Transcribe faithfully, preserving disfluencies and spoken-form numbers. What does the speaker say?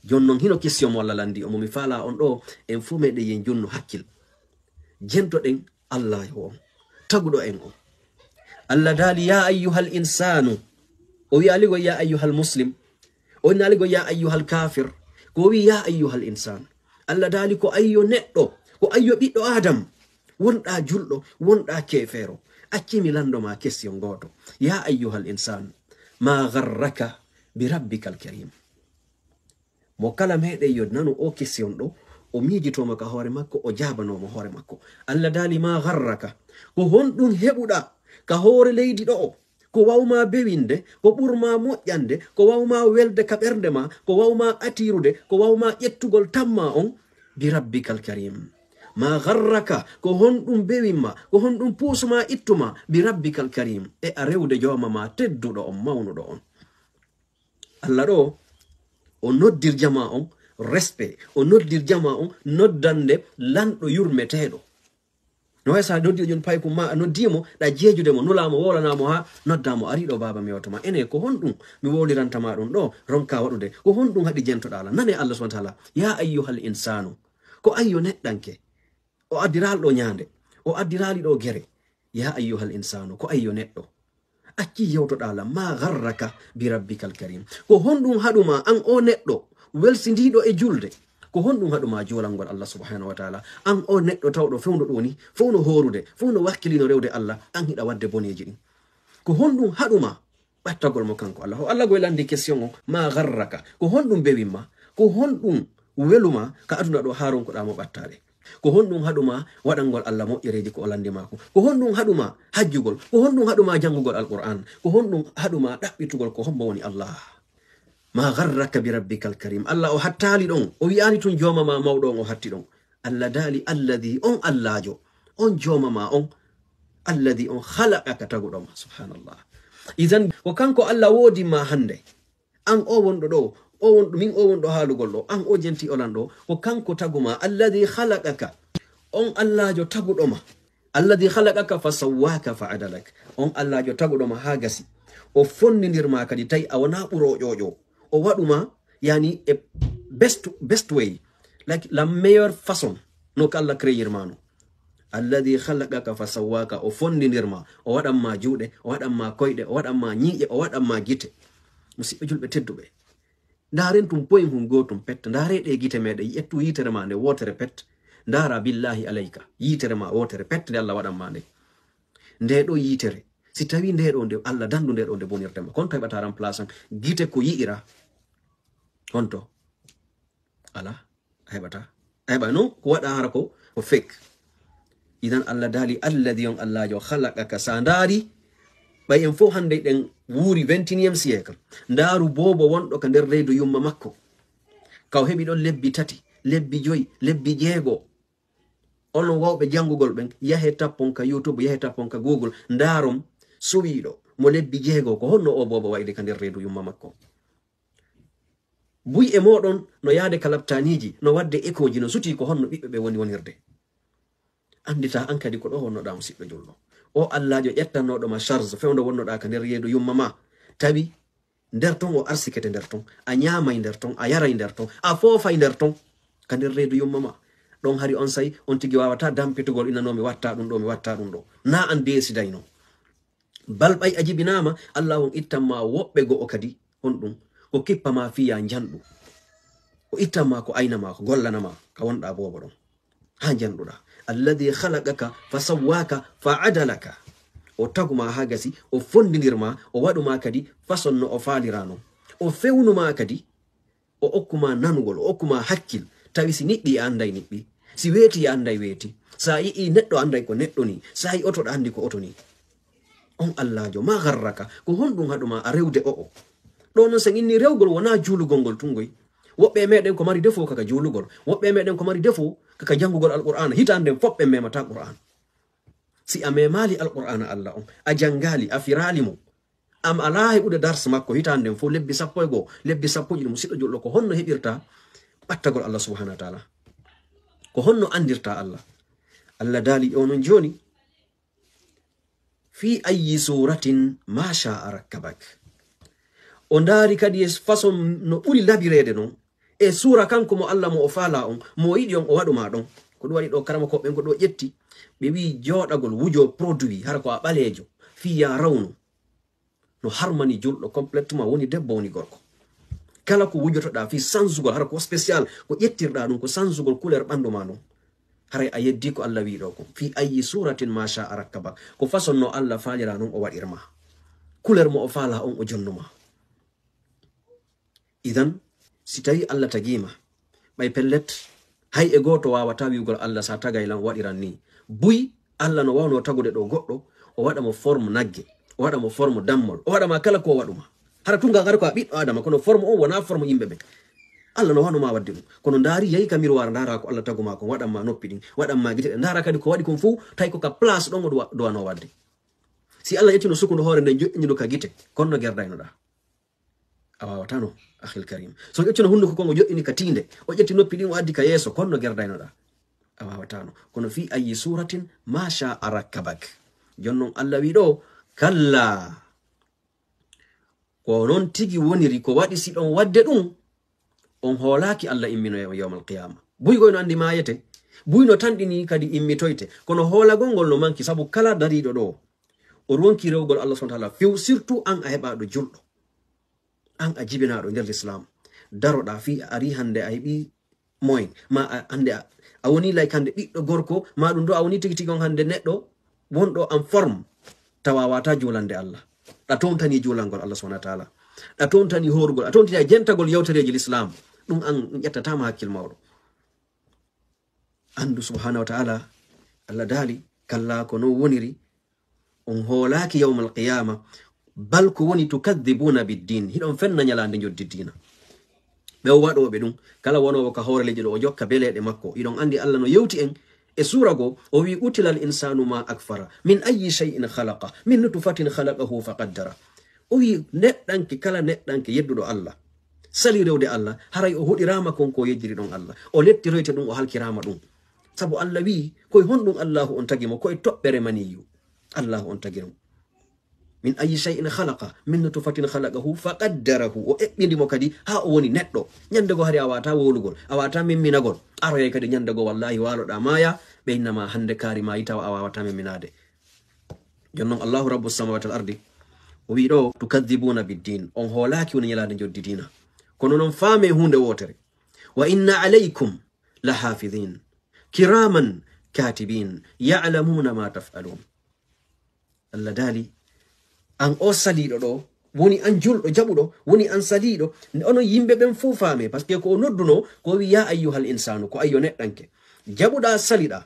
Jooni noon hino question mo Allah lanndii on, mo mi faalaa on ɗoo, en fof meɗen yen jonnu hakkil. Jentoɗen Allah yo on, taguɗo en on. Allah daali, "Yaa ayyuhal insaanu." O wiyaali goo, "Yaa ayyuhal muslim." O innaali goo, "Yaa ayyuhal kaafir." Ko o wi'i, "Yaa ayyuhal insaanu." Allah daali, "Ko ayyo neɗɗo, ko ayyo ɓiɗɗo Aadam. Wonɗaa julɗo, wonɗaa keefeero. Accii mi lanndo maa question gooto. Yaa ayyuhal insaanu, maa gharraka bi rabbikal kariim." Mo kala meɗen yo nanu o question ɗo, o miijitoo mo ka hoore makko, o jaabanoo mo hoore makko. Allah daali, "Maa gharraka." Ko honɗum heɓuɗaa ka hoore leydi ɗo o? Ko wawmaa bewinde, ko ɓurmaa moƴƴande, ko wawmaa welde ka ɓernde maa, ko wawmaa atiirude, ko wawmaa ƴettugol tammaa on, bi rabbikal kariim. "Maa gharraka", ko honɗum bewimmaa, ko honɗum puusumaa ittumaa, bi rabbikal kariim, e a rewde jooma maa tedduɗo on, mawnuɗo on. Allah ɗo, o noddir jamaa on respect, o noddir jamaa on noddande lanɗo yurmeteeɗo. No wayi so a noddii jooni paykum maa, a noddii mo, ɗa jeejude mo, nulaa mo, wowlanaa mo haa noddaa mo, "Arii ɗo baaba, mi yewta maa." Ene, ko honɗum mi wowliranta maa ɗum ɗo, ronkaa waɗude? Ko honɗum haɗi jentoɗaa Allah? Nanee Allah subhanahu wa taala, "Yaa ayyuhal insaanu." Ko ayyo neɗɗanke. O addiraali ɗo ñaande, o addiraali ɗo gere. "Yaa ayyuhal insaanu", ko ayyo neɗɗo. Accii yewtoɗaa lan, "Maa gharraka bi rabbikal kariim." Ko honɗum haɗumaa an o neɗɗo welsindiiɗo e julde? Ko honɗum haɗumaa juulangol Allah subhanahu wa taala? An o neɗɗo tawɗo fewndo ɗo ni, fow no hoorude, fow no wakkilino rewde Allah, an hiɗa waɗde boneeji ɗin. Ko honɗum haɗumaa ɓattagol mo kanko Allah? Ho Allah goy lanndi question on, "Maa gharraka?" Ko honɗum bewimmaa? Ko honɗum welumaa ka aduna ɗo haa ronkuɗaa mo ɓattaade? Ko honɗum haɗumaa waɗangol Allah moƴƴereeji ko o lanndi maa ko? Ko honɗum haɗumaa hajjugol? Ko honɗum haɗumaa janngugol Alqur'aan? Ko honɗum haɗumaa ɗaɓɓitugol ko hombo woni Allah? "Maa gharraka bi rabbikal kariim." Allah o hattaali ɗon, o wi'aali tun jooma maa mawɗo on o hatti ɗon. Allah daali, "Alladhi", on Allaajo, on jooma maa on, "alladhi", on, "khalaqaka", taguɗo ma. Subhanallah. Idan, ko kanko Allah woodi ma hannde. An o wonɗo ɗo, o wonɗo, min o wonɗo haalugol ɗo, an o jenti olan ɗo, ko kanko tagu ma, "alladhi khalaqaka", on Allaajo taguɗo ma. "Alladhi khalaqaka fa sawwaka fa adalak", on Allaajo taguɗo ma haa gasi. O fonnindir ma kadi, tawi a wonaa ɓuroowo ƴoƴo. O waɗu ma, yani, e best, best way, like la meilleure façon, no ko Allah créir ma no. "Alladhi khalaqaka fa sawwaka", o fonnindir ma, o waɗan ma juuɗe, o waɗan ma koyɗe, o waɗan ma ñiiƴe, o waɗan ma gite. Musidɓe julɓe tedduɓe, ndaaren tun poyin hun gootum pet, ndaare ɗe gite meɗen, ƴettu yiitere ma nde wootere pet, ndaara billahi alayka, yiitere ma wootere pet nde Allah waɗan ma nde. Nde ɗo yiitere, si tawi nde ɗo nde Allah dandu nde ɗo nde bonirde ma, kon to heɓata remplaçant, gite ko yi'ira, honto? Ala, a heɓata. A heɓa non ko waɗa hara ko, ko fake. Idan Allah daali, "Alladhi", on Allaajo, "khalaqaka", sa ndaari, ɓay en fof hannde ɗen wuuri vingt et unième siècle. Ndaaru boobo wonɗo ka nder reedu yumma makko. Ka o heɓi ɗon lebbi tati, lebbi joyi, lebbi jeego. Onon wawɓe janngugol ɓen, yahe tappon ka YouTube, yahe tappon ka Google, ndaaron suwiiɗo mo lebbi jeego, ko honno o boobo wayde ka nder reedu yumma makko. Buy e mooɗon no yaade ka laptaaniiji, no waɗde ekooji, no sutii ko honno ɓiɓɓe ɓe woni wonirde. Anndita an kadi ko ɗo wonnoɗaa, musiɗɗo julɗo. O Allaajo ƴettannoɗo ma charge fewndo wonnoɗaa ka nder reedu yumma ma. Tawi nder ton o arsikete nder ton, a ñaamay nder ton, a yaray nder ton, a foofay nder ton, ka nder reedu yumma ma. Ɗon hari on say, on tigi waawata dampitugol ina no mi watta ɗum ɗo, mi watta ɗum ɗo. Na an deesidayno. Bal ɓay a jibinaama, Allah on ittan ma woɓɓe go'o kadi, honɗum? Ko kippa ma fiya njanɗu. O ittan ma ko ayna ma, ko gollana ma, ka wonɗa boobo ɗon. Haa njanɗuɗa. Alladhi khalaqaka fa sawwaka fa adalaka. O tagu ma haa gasi, o fondindir ma, o waɗu ma kadi façon no o faalira non. O fewnu ma kadi, o okku ma nanugol, o okku ma hakkil. Tawi si niɓɓi a anday niɓɓi. Si weeti a anday weeti. Sa yi'i neɗɗo anday ko neɗɗo ni. Sa yi'i oto ɗa andi ko oto ni. On Allaajo, ma gharraka, ko honɗum haɗu ma a rewde o'o? Ɗo non sen inni rewgol wonaa juulugol ngol tun ngoy. Woɓɓe e meɗen ko mari defo kaka juulugol. Woɓɓe e meɗen ko mari defo kaka janngugol Alqur'aana. Hitaande nden fof ɓe memata Qur'aan. Si a memaali Alqur'aana Allah on, a janngaali, a firaali mo, am alaa heɓude dars makko hitaande nden fof lebbi sappo e goo, lebbi sappo e ɗiɗi, musiɗɗo julɗo, ko honno heɓirta ɓattagol Allah subhanahu wa taala? Ko honno andirta Allah? Allah daali o non jooni, fi ayyi suratin ma sha'a rakkabak. O ndaari kadi e façon no ɓuri labireede non, E suura kanko mo Allah mo o faala on, mo o yiɗi on, o waɗu ma ɗon. Ko ɗum waɗi ɗo karamakooɓe ɓen ko ɗo ƴetti, ɓe wi'i jooɗagol wujo produit, hara ko a ɓaleejo, fii ya rawnu. No harmani julɗo complètement, woni debbo, woni gorko. Kala ko wujotoɗaa fii sansugol, hara ko spécial, ko ƴettirɗaa ɗum, ko sansugol couleur ɓandu ma ɗum. Haray a yeddi ko Allah wi'i ɗo ko, fii ayyi suuratin maa shaa'a rakkabak. Ko façon no Allah faalira non o waɗir ma. Couleur mo o faala on o jonnu ma. Idan, si tawi Allah tagii ma, ɓay pellet, hay e gooto waawataa wi'ugol Allah sa tagay lan waɗiran ni. Buy, Allah no waawno tagude ɗo goɗɗo, o waɗa mo forme nagge, o waɗa mo forme dammol, o waɗa ma kala ko o waɗu ma. Hara tun ngan hara ko a ɓiɗɗo Adama, kono forme on wonaa forme yimɓe ɓen. Allah no waawno ma waɗde ɗum. Kono ndaari, yahi ka miroir, ndaara ko Allah tagu ma kon, waɗan ma noppi ɗin, waɗan ma gite ɗen, ndaara kadi ko waɗi kon fow, tawi ko ka place ɗon o duwa-, duwano waɗde. Si Allah ƴettino sukundu hoore nden, joƴƴini ndu ka gite, kon no gerdaynoɗaa? A waawataa no, akhil karim. So o ƴettino hunduko kon, o joƴƴini ka tiinde, o ƴetti noppi ɗin, o addi ka yeeso, kon no gerdaynoɗaa? A waawataa no. Kono fii ayyi suuratin maa shaa'a rakkabak. Jon non Allah wi'i ɗo, kallaa. Ko non tigi woniri, ko waɗi si ɗon waɗde ɗum, on hoolaaki Allah immino yawmal qiyaama. Buy koy no anndi maayete, buy no tanɗini kadi immitoyte. Kono hoolagol ngol no manki, sabu kala dariiɗo ɗo, o ronki rewugol Allah subhanahu wa ta'ala few, surtout an a heɓaaɗo julɗo. An a jibinaaɗo nder Lislaam. Daroɗaa fii a ari hannde a heɓi moyen, ma a, hannde a, a woni like hannde ɓiɗɗo gorko, ma ɗum ɗo a woni tigi tigi on hannde neɗɗo wonɗo en forme, tawa a waawataa juulande Allah. Ɗa tontani juulangol Allah subhanahu wa ta'ala. Ɗa tontani hoorugol, a tontini a jentagol yewtereeji Lislaam. Ɗum an ƴettataama hakkil mawɗo. Anndu subhanahu wa ta'ala, Allah daali, kallaa ko non woniri, on hoolaaki yawmal qiyaama, bal ko woni tukadhibuuna biddiin, hiɗon fenna ñalaande njoddi diina. Ɓe o waɗooɓe ɗum, kala wonoowo ka hoore leydi ɗo, o jokka beleeɗe makko. Hiɗon anndi Allah no yewti en e suura goo, o wi'i, "Utilal insaanu maa akfara, min ayyi shay'in khalaqa, min nutfatin khalaqahu faqaddara." O wi'i, neɗɗanke, kala neɗɗanke yedduɗo Allah, sali rewde Allah, haray o hoɗiraama kon ko o yeddiri ɗon Allah. O lettiroyte ɗum, o halkiraama ɗum. Sabu Allah wi'i, koy honɗum Allahu on tagi mo? Ko e toɓɓere maniyu Allahu on tagi mo. Min ayyi shay'in khalaqa, min nutfatin khalaqahu faqaddarahu. O eɓɓindi mo kadi haa o woni neɗɗo. Ñande goo hari a waawataa wowlugol, a waawataa memminagol. Aroyay kadi ñande goo, wallaahi, waaloɗaa maaya, ɓe inna ma hannde kaari maayi tawa a waawataa memminaade. Jon non Allahu Rabbu samawati wal ardi, o wi'i ɗo, "Tukadhibuuna biddiin." On hoolaaki woni ñalaande njoddi diina. Kono non faamee huunde wootere. "Wa inna alaykum la haafidhiin, kiraaman kaatibiin, ya'lamuuna maa taf'aluun." Allah daali, an o saliiɗo ɗo, woni an julɗo jaɓuɗo, woni an saliiɗo, onon yimɓe ɓen fow faamee, parce que ko o noddunoo, ko o wi'i, "Yaa ayyuhal insaanu," ko ayyo neɗɗanke. Jaɓuɗaa, saliɗaa,